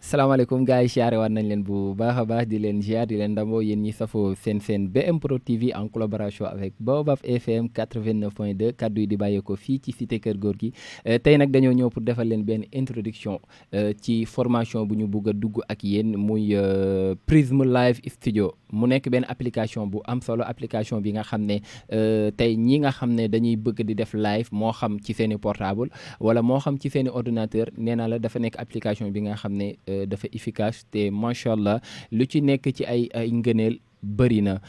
salaamaaleykum gars yi siyaare waat nañ leen bu baax a baax di leen ziar di leen ndamoo yéen ñi safoo seen BM Pro TV en collaboration avec Baobab FM 89.2 kaddu yi di bàyyeekoo fii ci cité Kër Góor gi tey nag dañoo ñëw pour defal leen benn introduction ci formation bu ñu bugg a dugg ak yéen muy Prism Live Studio mu nekk benn application bu am solo application bi nga xam ne tey ñi nga xam ne dañuy bëgg di def live moo xam ci seen i portable wala moo xam ci seen i ordinateur nee naa la dafa nekk application bi nga xam ne dafa efficace te macha allah lu ci nekk ci ay ngëneel bëri na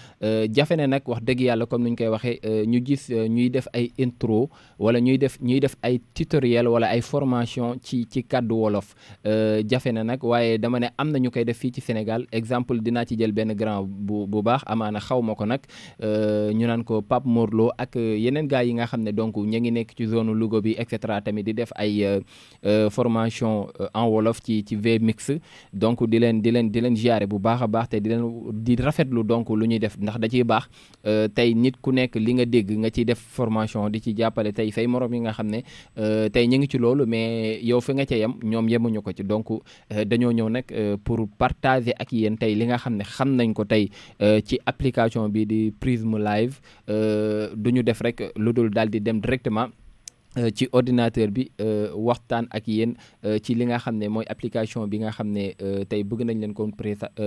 jafe na nag wax dëgg yàlla comme ni ñu koy waxee ñu gis ñuy def ay intro wala ñuy def ay tutoriel wala ay formation ci kàddu wolof jafe na nag waaye dama ne am na ñu koy def fii ci Sénégal exemple dinaa ci jël benn grand bu baax amaana xaw ma ko nag ñu naan ko Pape Morlo ak yeneen gars yi nga xam ne donc ñu ngi nekk ci zone Louga bi et cetera tamit di def ay formation en wolof ci VMix donc di leen ziare bu baax a baax te di rafetlu donc lu ñuy def ndax da ciy baax tey nit ku nekk li nga dégg nga ciy def formation di ci jàppale tey say morom yi nga xam ne tey ñu ngi ci loolu mais yow fi nga ca yem ñoom yemuñu ko ci donc dañoo ñëw nag pour partager ak yéen tey li nga xam ne xam nañ ko tey ci application bi di Prism Live du ñu def rek lu dul daal di dem directement ci ordinateur bi waxtaan ak yéen ci li nga xam ne mooy application bi nga xam ne tey bëgg nañ leen ko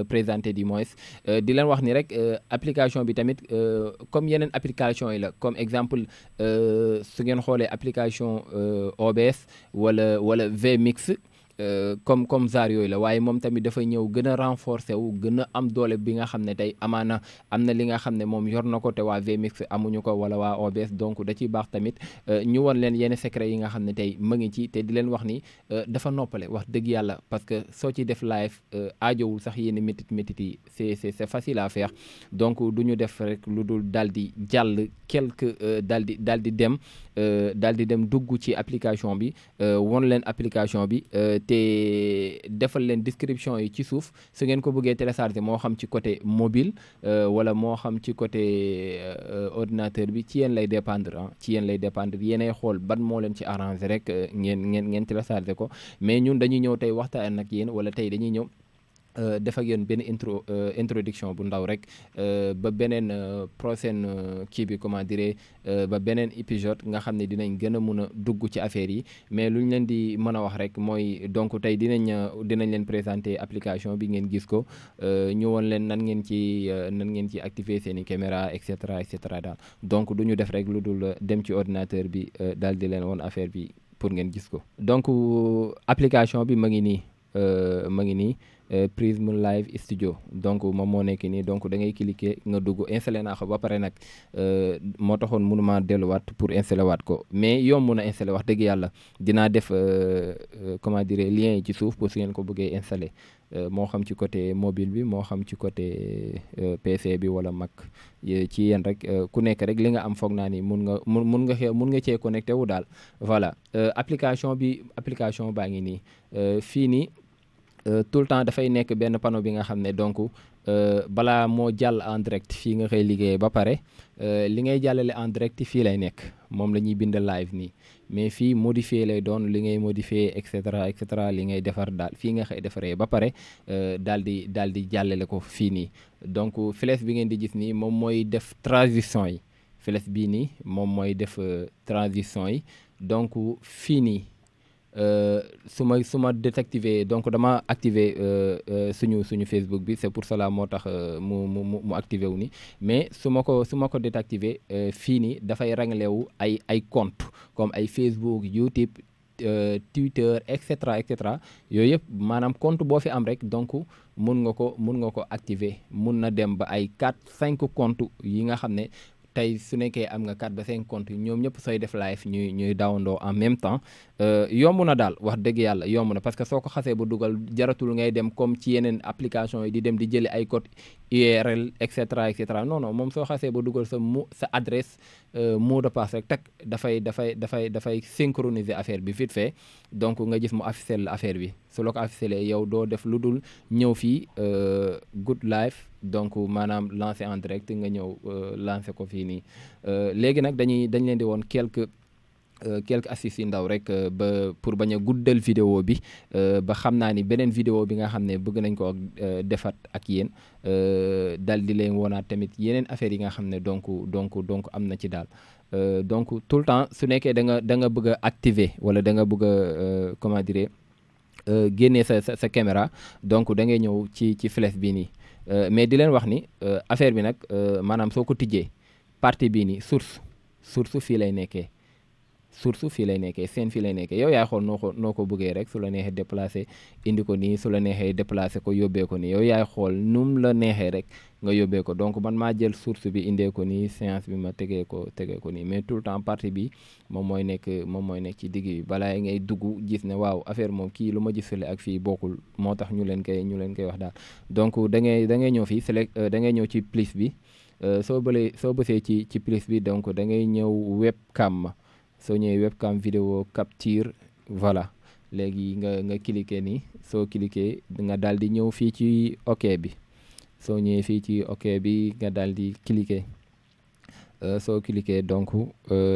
présenter du moins di leen wax ni rek application bi tamit comme yeneen application yi la comme exemple su ngeen xoolee application OBS wala VMix comme genre yooyu la waaye moom tamit dafa ñëw gën a renforcer wu gën a am doole bi nga xam ne tey amaana am na li nga xam ne moom yor na ko te waa VMix amuñu ko wala waa OBS donc da ciy baax tamit ñu won leen yenn secret yi nga xam ne tey ma ngi ci te di leen wax ni dafa noppale wax dëgg yàlla parce que soo ci def live aajowul sax yenn métit yi c'est facile à faire donc du ñu def rek lu dul daal di jàll quelque daal di dem dugg ci application bi won leen application bi te defal leen description yi ci suuf su ngeen ko bëggee télécharger moo xam ci côté mobile wala moo xam ci côté ordinateur bi ci yéen lay dépendre ci yéen lay dépendre yéenay xool ban moo leen ci arranger rek ngeen télécharger ko mais ñun dañuy ñëw tey waxtaan ak yéen wala tey dañuy ñëw def ak yéen benn introduction bu ndaw rek ba beneen prochaine kii bi comment dire ba beneen épisode nga xam ne dinañ gën a mun a dugg ci affaire yi mais lu ñu leen di mën a wax rek mooy donc tey dinañ leen présenter application bi ngeen gis ko ñu woon leen nan ngeen ci activer seen i caméra et cetera daal donc du ñu def rek lu dul dem ci ordinateur bi daal di leen woon affaire bi pour ngeen gis ko donc application bi ma ngi nii Prism Live Studio donc moom moo nekk nii donc da ngay cliquer nga dugg installé naa ko ba pare nag moo taxoon mënuma delluwaat pour installé waat ko mais yomb na installé wax dëgg yàlla dinaa def comment dire lien yi ci suuf pour su ngeen ko bëggee installé moo xam ci côté mobile bi moo xam ci côté PC bi wala Mac ci yéen rek ku nekk rek li nga am foog naa ni mun nga cee connecté wu daal voilà application baa ngi nii fii nii tout le temps dafay nekk benn panneau bi nga xam ne donc balaa moo jàll en direct fii nga koy liggéeyee ba pare li ngay jàllale en direct fii lay nekk moom la ñuy bind live nii mais fii modifier lay doon li ngay modifier et cetera li ngay defar daal fii nga koy defaree ba pare daal di jàllale ko fii nii donc flèche bi ngeen di gis nii moom mooy def transition yi flèche bii nii moom mooy def transition yi donc fii nii su ma désactivé donc dama activé suñu Facebook bi c'est pour cela moo tax mu activé wu ni mais su ma ko désactivé fii nii dafay ranglé wu ay compte comme ay Facebook YouTube Twitter et cetera yooyu yëpp maanaam compte boo fi am rek donc mun nga ko activé mun na dem ba ay 4-5 compte yi nga xam ne tey su nekkee am nga 4 ba 5 comptes ñoom ñëpp sooy def live ñuy dawandoo en même temps yomb na daal wax dëgg yàlla yomb na parce que soo ko xasee ba dugal jaratul ngay dem comme ci yeneen application yi di dem di jëli ay code URL et cetera non moom soo xasee ba dugal sa adresse mot de passe rek teg dafay synchroniser affaire bi vite fait donc nga gis mu affiché affaire bi su la ko affiché yow doo def lu dul ñëw fii good live donc maanaam lancer en direct nga ñëw lancer ko fii nii léegi nag dañ leen di woon quelques quelques astuces yu ndaw rek ba pour bañ a guddal vidéo bi ba xam naa ni beneen vidéo bi nga xam ne bëgg nañ ko defat ak yéen dal di leen woonaat tamit yeneen affaires yi nga xam ne donc am na ci daal donc tout le temps su nekkee da nga bëgg a activer wala da nga bëgg a comment dire génnee sa caméra donc da ngay ñëw ci flèche bii nii mais di leen wax ni affaire bi nag maanaam soo ko tijjee partie bii nii source fii lay nekkee seen fii lay nekkee yow yaay xool noo ko bëggee rek su la neexee déplacé indi ko nii su la neexee déplacé ko yóbbee ko nii yow yaay xool num la neexee rek nga yóbbee ko donc man maa jël source bi indee ko nii séance bi ma tegee ko nii mais tout le temps partie bi moom mooy nekk ci digg bi balaa ngay dugg gis ne waaw affaire moom kii lu ma gis fële ak fii bokkul moo tax ñu leen koy wax daal donc da ngay ñëw fii select da ngay ñëw ci plus bi soo bësee ci plus bi donc da ngay ñëw webcam soo ñëwee webcam vidéo capture voilà léegi nga cliquer nii soo cliquer nga daal di ñëw fii ci ok bi soo ñëwee fii ci ok bi nga daal di cliquer soo cliquer donc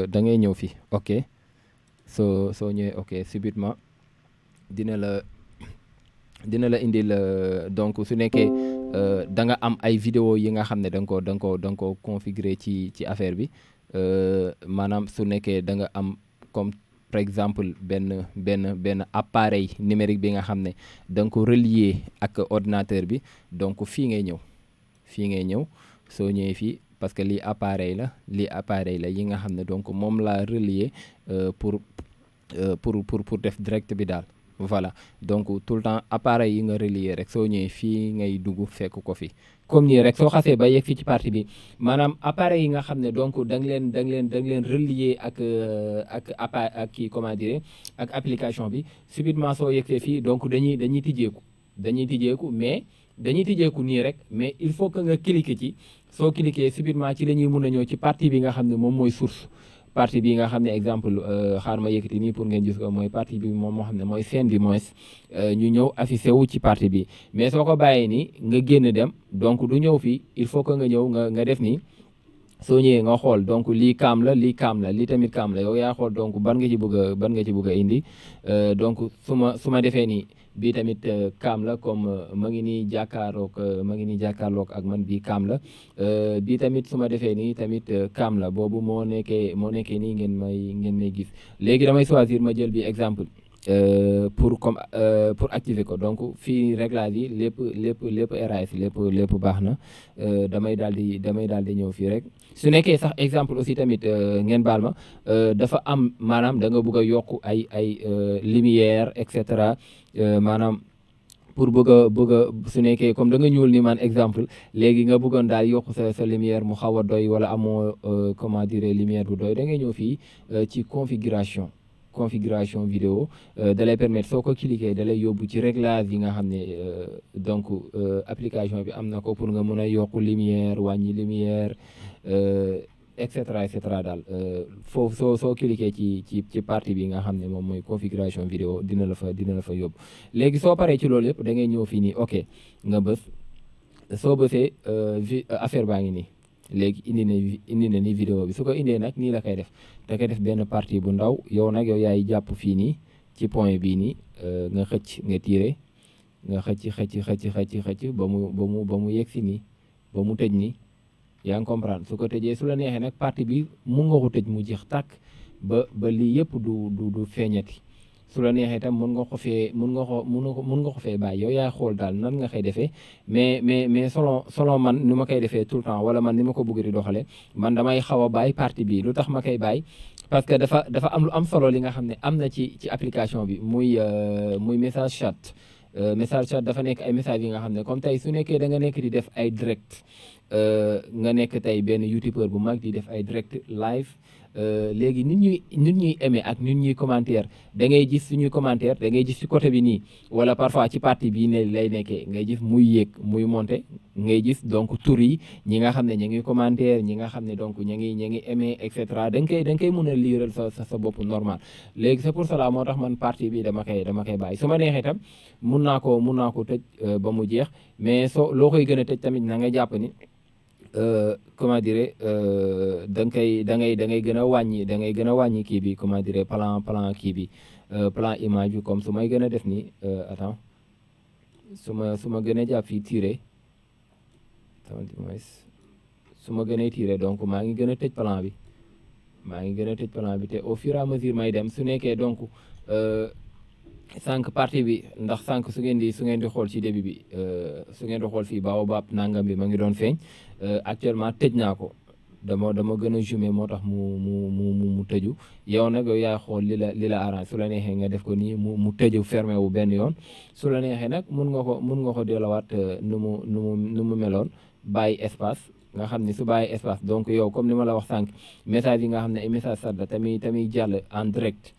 da ngay ñëw fii ok soo ñëwee ok subitement dina la indil donc su nekkee da nga am ay vidéo yi nga xam ne da nga ko configurer ci affaire bi maanaam su nekkee da nga am comme par exemple benn appareil numérique bi nga xam ne da nga ko relier ak ordinateur bi donc fii ngay ñëw soo ñëwee fii parce que lii appareil la yi nga xam ne donc moom laa relier pour def direct bi daal voilà donc tout le temps appareil yi nga relier rek soo ñëwee fii ngay dugg fekk ko fi comme nii rek soo xasee ba yegg fii ci partie bi maanaam appareil yi nga xam ne donc da nga leen relier ak kii comment dire ak application bi subitement soo yegsee fii donc dañuy tijjeeku mais dañuy tijjeeku nii rek mais il faut que nga cliquer ci soo cliquer subitement ci la ñuy mun a ñëw ci partie bi nga xam ne moom mooy source partie bi nga xam ne exemple xaar ma yëkkati nii pour ngeen gis ko mooy partie bi moom moo xam ne mooy scène bi moins ñu ñëw affiché wu ci partie bi mais soo ko bàyyee nii nga génn dem donc du ñëw fii il faut que nga ñëw nga def nii soo ñëwee nga xool donc lii kaam la lii tamit kaam la yow yaa xool donc ban nga ci bëgg a indi donc su ma defee nii bii tamit kaam la comme ma ngi nii jàkkaarloog ak man bii kaam la bii tamit su ma defee nii tamit kaam la boobu moo nekkee nii ngeen may gis léegi damay choisir ma jël bi exemple pour activer ko donc fii réglage yi lépp RAS lépp baax na damay daal di ñëw fii rek su nekkee sax exemple aussi tamit ngeen baal ma dafa am maanaam da nga bëgg a yokk ay lumière et cetera maanaam pour bëgg a su nekkee comme da nga ñuul ni man exemple léegi nga bëggoon daal yokk sa lumière mu xaw a doy wala amoo comment dire lumière bu doy da ngay ñëw fii ci configuration vidéo da lay permettre soo ko cliquer da lay yóbbu ci réglage yi nga xam ne donc application bi am na ko pour nga mën a yokk lumière wàññi lumière et cetera daal foofu soo cliquer ci partie bi nga xam ne moom mooy configuration vidéo dina la fa yóbbu léegi soo paree ci loolu yëpp da ngay ñëw fii nii ok nga bës soo bësee affaire baa ngi nii léegi indi na ni vidéo bi su ko indee nag nii la koy def da koy def benn partie bu ndaw yow nag yow yaay jàpp fii nii ci point bii nii nga xëcc nga tiré nga xëcc ba mu yegg si nii ba mu tëj nii yaa ngi comprendre su ko tëjee su la neexee nag partie bi mun nga ko tëj mu jeex tàkk ba lii yëpp du feeñati su la neexee tam mun nga ko fee bàyyi yow yaay xool daal nan nga koy defee mais selon man ni ma koy defee tout le temps wala man ni ma ko bëgg di doxale man damay xaw a bàyyi partie bi lu tax ma koy bàyyi parce que dafa am lu am solo li nga xam ne am na ci application bi muy message chat message chat dafa nekk ay message yi nga xam ne comme tey su nekkee da nga nekk di def ay direct nga nekk tey benn youtubeur bu mag di def ay direct live léegi nit ñuy aimé ak nit ñuy commentaire da ngay gis suñuy commentaire da ngay gis ci côté bi nii wala parfois ci partie bii ne lay nekkee ngay gis muy yéeg muy monté ngay gis donc tur yi ñi nga xam ne ñu ngi commentaire ñi nga xam ne donc ñu ngi aimé et cetera da nga koy mën a liiral sa bopp normal léegi c'est pour cela moo tax man partie bi dama koy bàyyi su ma neexee tam mun naa ko tëj ba mu jeex mais loo koy gën a tëj tamit na nga jàpp ni comment dire da ngay gën a wàññi kii bi comment dire plan kii bi plan image bi comme su may gën a def nii attends su ma gën a jàpp fii tiré su ma gën a tiré donc maa ngi gën a tëj plan bi te au fur et à mesure may dem su nekkee donc sànq partie bi ndax sànq su ngeen di xool ci début bi su ngeen di xool fii baobab nangam bi ma ngi doon feeñ actuellement tëj naa ko dama gën a zoomé moo tax mu tëju yow nag yow yaay xool li la arrange su la neexee nga def ko nii mu tëju fermé wu benn yoon su la neexee nag mun nga ko delawaat nu mu meloon bàyyi espace nga xam ne su bàyyi espace donc yow comme ni ma la wax sànq message yi nga xam ne ay message sat la tamit jàll en direct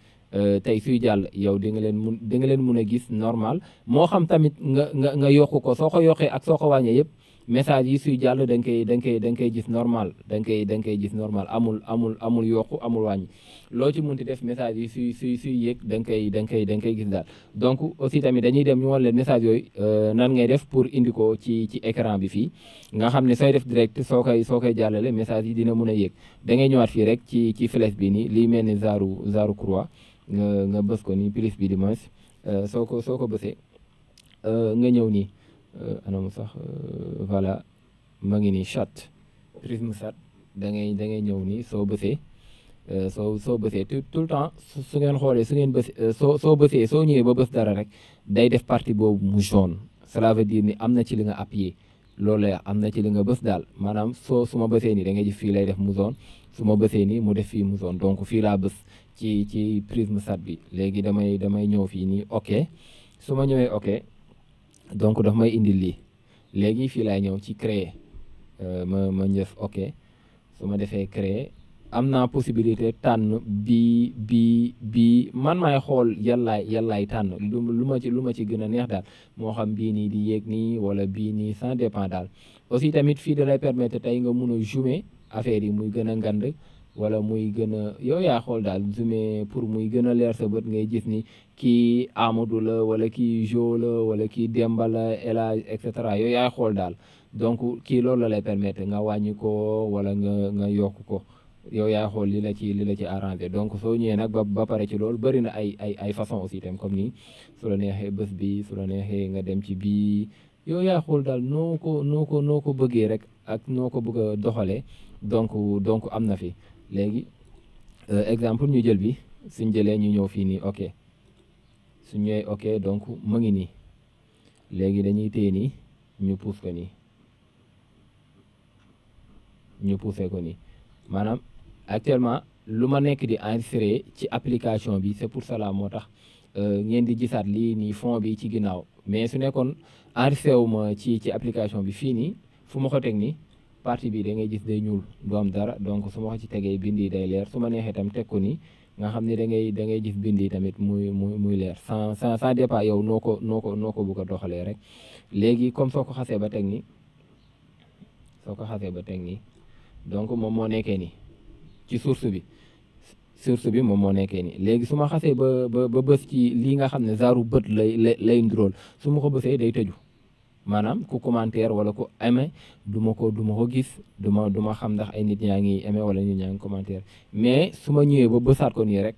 tey suy jàll yow di nga leen mun a gis normal moo xam tamit nga yokk ko soo ko yokkee ak soo ko wàññee yëpp message yi suy jàll da nga koy gis normal da nga koy gis normal amul yokku amul wàññi loo ci munti def message yi suy yéeg da nga koy gis daal donc aussi tamit dañuy dem ñu wan leen message yooyu nan ngay def pour indi ko ci écran bi fii nga xam ne sooy def direct soo koy jàllale message yi dina mun a yéeg da ngay ñëwaat fii rek ci flèche bi nii lii mel ni zaaru croix nga bës ko nii plus bi di moins soo ko bësee nga ñëw nii anam sax voilà ma ngi nii chat prisme chat da ngay ñëw nii soo bësee soo bësee tout le temps su ngeen xoolee su ngeen bës soo bësee soo ñëwee ba bës dara rek day def partie boobu mu jaune cela veut dire ni am na ci li nga appuyé loolu la am na ci li nga bës daal maanaam su ma bësee nii da ngay gis fii lay def mu jaune su ma bësee nii mu def fii mu jaune donc fii laa bës ci prisme chat bi léegi damay ñëw fii nii ok su ma ñëwee ok donc daf may indil lii léegi fii laay ñëw ci créer ma njëf ok su ma defee créer am naa possibilité tànn bii man maay xool yàllaay tànn lu ma ci gën a neex daal moo xam bii nii di yéeg nii wala bii nii ça dépend daal aussi tamit fii da lay permettre tey nga mun a zoomer affaire yi muy gën a ngand wala muy gën a yow yaa xool daal zoomer pour muy gën a leer sa bët ngay gis ni kii Amadou la wala kii Jo la wala kii Demba la El Hadj et cetera yow yaay xool daal donc kii loolu la lay permettre nga wàññi ko wala nga yokk ko yow yaa xool li la ci arrangé donc soo ñëwee nag ba pare ci loolu bëri na ay façon aussi tam comme nii su la neexee bés bi su la neexee nga dem ci bii yow yaa xool daal noo ko bëggee rek ak noo ko bëgg a doxalee donc am na fi léegi exemple ñu jël bi suñ jëlee ñu ñëw fii nii ok su ñëwee ok donc mu ngi nii léegi dañuy téye nii ñu pousse ko nii ñu poussé ko nii maanaam actuellement lu ma nekk di enregistré ci application bi c'est pour cela moo tax ngeen di gisaat lii nii fond bi ci ginnaaw mais su nekkoon enregistré wu ma ci application bi fii nii fu ma ko teg nii partie bi da ngay gis day ñuul du am dara donc su ma ko ci tegee bind yi day leer su ma neexee tam teg ko nii nga xam ne da ngay gis bind yi tamit muy leer sans départ yow noo ko bëgg a doxalee rek léegi comme soo ko xasee ba teg nii donc moom moo nekkee nii ci source bi moom moo nekkee nii léegi su ma xasee ba bës ci lii nga xam ne zaaru bët lay ndróol su ma ko bësee day tëju maanaam ku commentaire wala ku aimé du ma ko gis du ma xam ndax ay nit ñaa ngi aimé wala nit ñaa ngi commentaire mais su ma ñëwee ba bësaat ko nii rek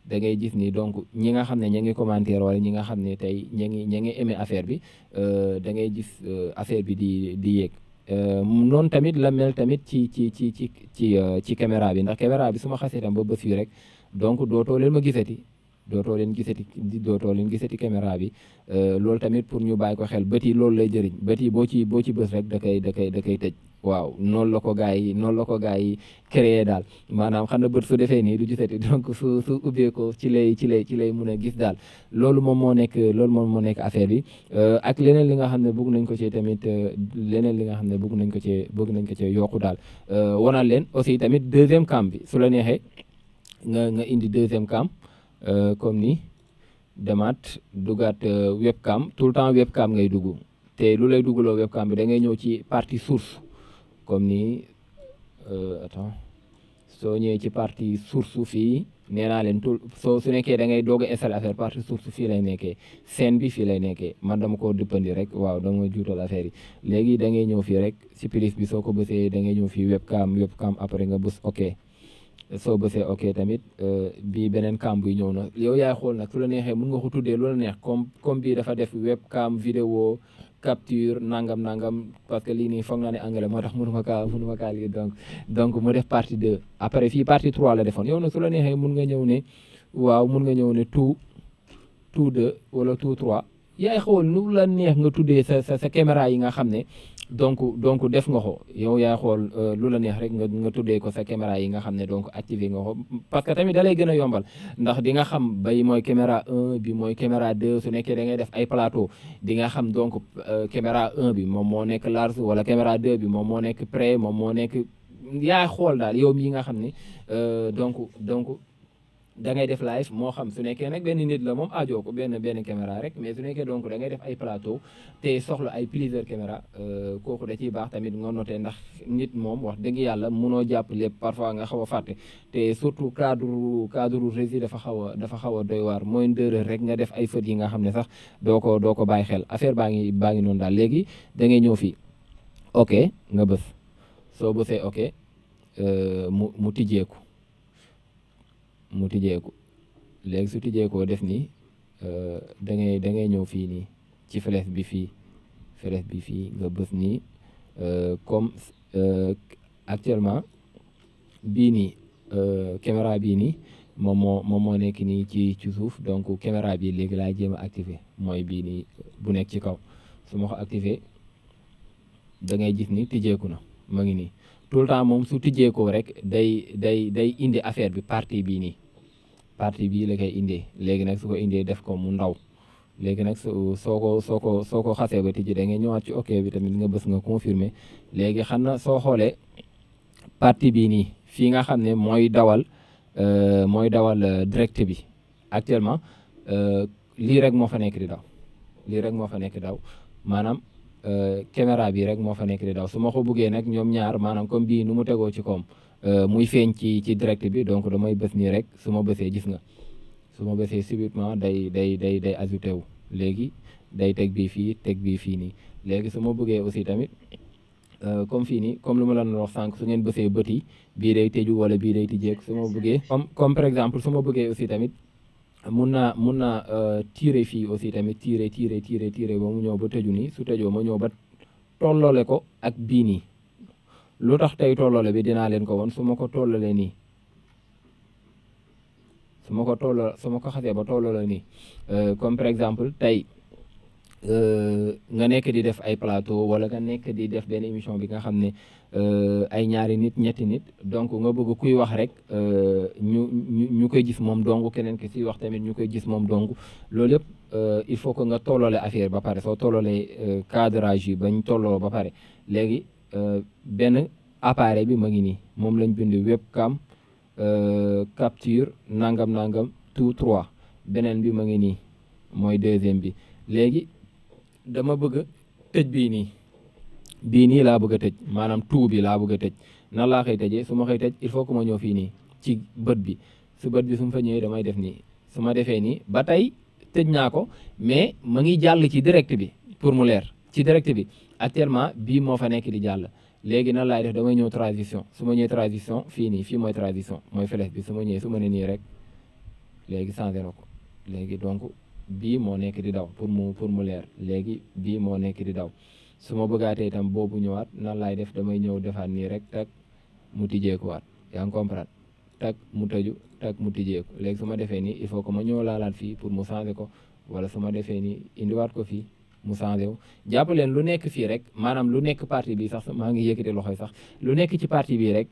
da ngay gis ni donc ñi nga xam ne ña ngi commentaire wala ñi nga xam ne tey ña ngi aimé affaire bi da ngay gis affaire bi di yéeg noonu tamit la mel tamit ci caméra bi ndax caméra bi su ma xasee tam ba bës fii rek donc dootoo leen gisati caméra bi loolu tamit pour ñu bàyyi ko xel bët yi loolu lay jëriñ bët yi boo ci bës rek da koy tëj waaw noonu la ko gars yi créé daal maanaam xam na bët su defee nii du gisati donc su ubbee ko ci lay mun a gis daal loolu moom moo nekk affaire bi ak leneen li nga xam ne bëgg nañ ko ci tamit bëgg nañ ko ci yokku daal wanal leen aussi tamit deuxième cam bi su la neexee nga indi deuxième cam comme ni demaat dugaat webcam tout le temps webcam ngay dugg te lu lay duggaloo webcam bi da ngay ñëw ci partie source comme ni attends soo ñëwee ci partie source fii nee naa leen tout su nekkee da ngay doog a installé affaire partie source fii lay nekkee scène bi fii lay nekkee man dama ko dëppandi rek waaw dama juutal affaire yi léegi da ngay ñëw fii rek si plus bi soo ko bësee da ngay ñëw fii webcam après nga bës ok soo bësee ok tamit bii beneen cam buy ñëw na yow yaay xool nag su la neexee mun nga ko tuddee lu la neex comme bii dafa def webcam vidéo capture nangam parce que lii nii foog naa ne anglais moo tax mënu ma kaa lii donc mu def partie 2 après fii partie 3 la defoon yow nag su la neexee mun nga ñëw ne waaw mun nga ñëw ne tout 2 wala tout 3 yaay xool nu la neex nga tuddee sa caméra yi nga xam ne donc def nga ko yow yaay xool lu la neex rek nga tuddee ko sa caméra yi nga xam ne donc activé nga ko parce que tamit da lay gën a yombal ndax di nga xam bay mooy caméra 1 bi mooy caméra 2 su nekkee da ngay def ay plateau di nga xam donc caméra 1 bi moom moo nekk large wala caméra 2 bi moom moo nekk près moom moo nekk yaay xool daal yow mii nga xam ne donc da ngay def live moo xam su nekkee nag benn nit la moom aajoo ko benn caméra rek mais su nekkee donc da ngay def ay plateau te soxla ay plusieurs caméra kooku da ciy baax tamit nga noté ndax nit moom wax dëgg yàlla munoo jàpp lépp parfois nga xaw a fàtte te surtout cadre régie dafa xaw a doy waar mooy ndërër rek nga def ay fët yi nga xam ne sax doo ko bàyyi xel affaire baa ngi noonu daal léegi da ngay ñëw fii ok nga bës soo bësee ok mu tijjeeku léegi su tijjeekoo def nii da ngay ñëw fii nii ci flèche bi fii nga bës nii comme actuellement bii nii caméra bii nii moom moo nekk nii ci suuf donc caméra bi léegi laay jéem a activé mooy bii nii bu nekk ci kaw su ma ko activé da ngay gis ni tijjeeku na ma ngi nii tout le temps moom su tijjeekoo rek day indi affaire bi partie bii la koy indee léegi nag su ko indee def ko mu ndaw léegi nag soo ko xasee ba tijji da ngay ñëwaat ci ok bi tamit nga bës nga confirmer léegi xam na soo xoolee partie bii nii fii nga xam ne mooy dawal direct bi actuellement lii rek moo fa nekk di daw maanaam caméra bi rek moo fa nekk di daw su ma ko buggee nag ñoom ñaar maanaam comme bii nu mu tegoo ci koom muy feeñ ci direct bi donc damay bës nii rek su ma bësee gis nga su ma bësee subitement day ajouté wu léegi day teg bii fii nii léegi su ma bëggee aussi tamit comme fii nii comme lu ma la wax sànq su ngeen bësee bët yi bii day tëju wala bii day tijjeeku su ma bëggee comme par exemple su ma bëggee aussi tamit mun naa tirer fii aussi tamit tirer ba mu ñëw ba tëju nii su tëjoo ma ñëw ba tolloole ko ak bii nii lu tax tey tolloole bi dinaa leen ko woon su ma ko tolloolee nii su ma ko xasee ba tolloole nii comme par exemple tey nga nekk di def ay plateau wala nga nekk di def benn émission bi nga xam ne ay ñaari nit ñetti nit donc nga bëgg kuy wax rek ñu koy gis moom dong keneen ki siy wax tamit ñu koy gis moom dong loolu yëpp il faut que nga tolloole affaire ba pare soo tolloolee cadrage yi bañ tolloo ba pare léegi benn appareil bi ma ngi nii moom lañ bind webcam capture nangam tout 3 beneen bi ma ngi nii mooy deuxième bi léegi dama bëgg tëj bii nii laa bëgg a tëj maanaam tout bi laa bëgg a tëj nan laa koy tëjee su ma koy tëj il faut que ma ñëw fii nii ci bët bi su ma fa ñëwee damay def nii su ma defee nii ba tey tëj naa ko mais ma ngi jàll ci direct bi pour mu leer ci direct bi actuellement bii moo fa nekk di jàll léegi nan laay def damay ñëw transition su ma ñëwee transition fii mooy transition mooy flèche bi su ma ne nii rek léegi changé na ko léegi donc bii moo nekk di daw pour mu leer léegi bii moo nekk di daw su ma bëggaatee itam boobu ñëwaat nan laay def damay ñëw defaat nii rek tak mu tijjeekuwaat yaa ngi comprendre tak mu tëju tak mu tijjeeku léegi su ma defee nii il faut que ma ñëw laalaat fii pour mu changé ko wala su ma defee nii indiwaat ko fii mu changé wu jàpp leen lu nekk fii rek maanaam lu nekk partie bi sax maa ngi yëkkati loxoy sax lu nekk ci partie bi rek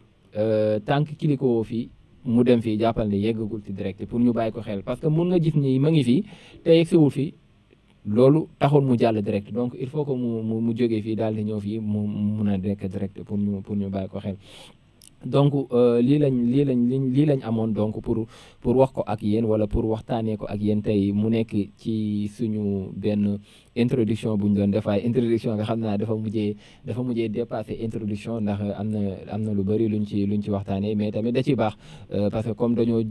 tant que cliqué woo fii mu dem fii jàppal ne yeggagul ci direct pour ñu bàyyi ko xel parce que mun nga gis ni ma ngi fii te yegsiwul fii loolu taxul mu jàll direct donc il faut que mu jógee fii daal di ñëw fii mu mun a nekk direct pour ñu bàyyi ko xel donc lii lañ amoon donc pour wax ko ak yéen wala pour waxtaanee ko ak yéen tey mu nekk ci suñu benn introduction bu ñu doon def waaye introduction nga xam naa dafa mujjee dépassé introduction ndax am na lu bëri luñ ci waxtaanee mais tamit da ciy baax parce que comme dañoo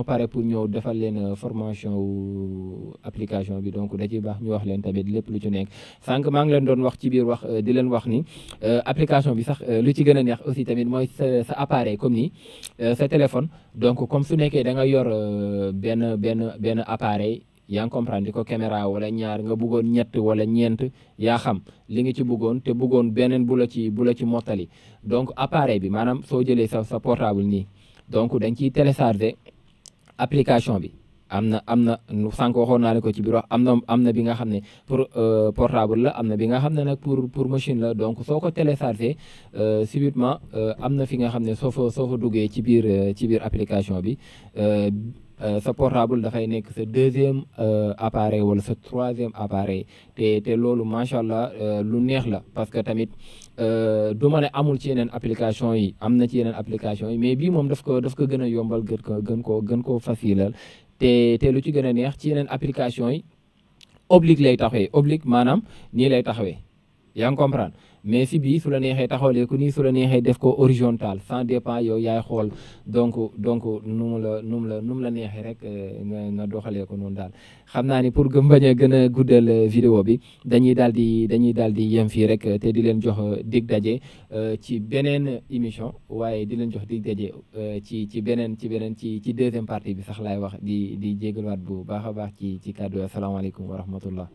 pare pour ñëw defal leen formation wu application bi donc da ciy baax ñu wax leen tamit lépp lu ci nekk sànq maa ngi leen doon wax ci biir wax di leen wax ni application bi sax lu ci gën a neex aussi tamit mooy sa appareil comme ni sa téléphone donc comme su nekkee da nga yor benn appareil yaa ngi comprendre di ko caméra wala ñaar nga bëggoon ñett wala ñeent yaa xam li nga ci bëggoon te bëggoon beneen bu la ci mottali donc appareil bi maanaam soo jëlee sa portable nii donc dañ ciy télécharger application bi am na sànq waxoon naa ne ko ci biir wax am na bi nga xam ne pour portable la am na bi nga xam ne nag pour machine la donc soo ko télécharger subitement am na fi nga xam ne soo fa duggee ci biir application bi sa portable dafay nekk sa deuxième appareil wala sa troisième appareil te loolu macha allah lu neex la parce que tamit du ma ne amul ci yeneen application yi am na ci yeneen application yi mais bii moom daf ko gën a yombal gën koo facilal te lu ci gën a neex ci yeneen application yi oblique lay taxawee oblique maanaam nii lay taxawee yaa ngi comprendre mais si bii su la neexee taxawalee ku nii su la neexee def ko horizontal sans dépend yow yaay xool donc nu mu la neexee rek nga doxalee ko noonu daal xam naa ni pour bañ a gën a guddal vidéo bi dañuy daal di yem fii rek te di leen jox dig daje ci beneen émission waaye di leen jox dig daje ci beneen ci deuxième partie bi sax laay wax di jégaluwaat bu baax a baax ci kàddu asalaamaaleykum wa rahmatullah